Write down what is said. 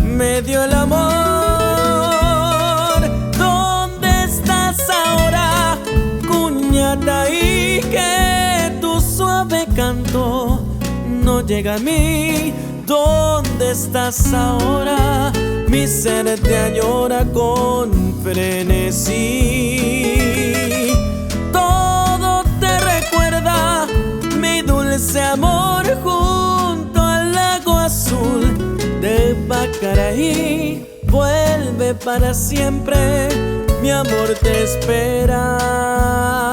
Me dio el amor. ¿Dónde estás ahora, cuñataí? Que tu suave canto no llega a mí. ¿Dónde estás ahora? Mi ser te añora con frenesí. Todo te recuerda mi dulce amor junto al lago azul de Pacaraí. Vuelve para siempre, mi amor te espera.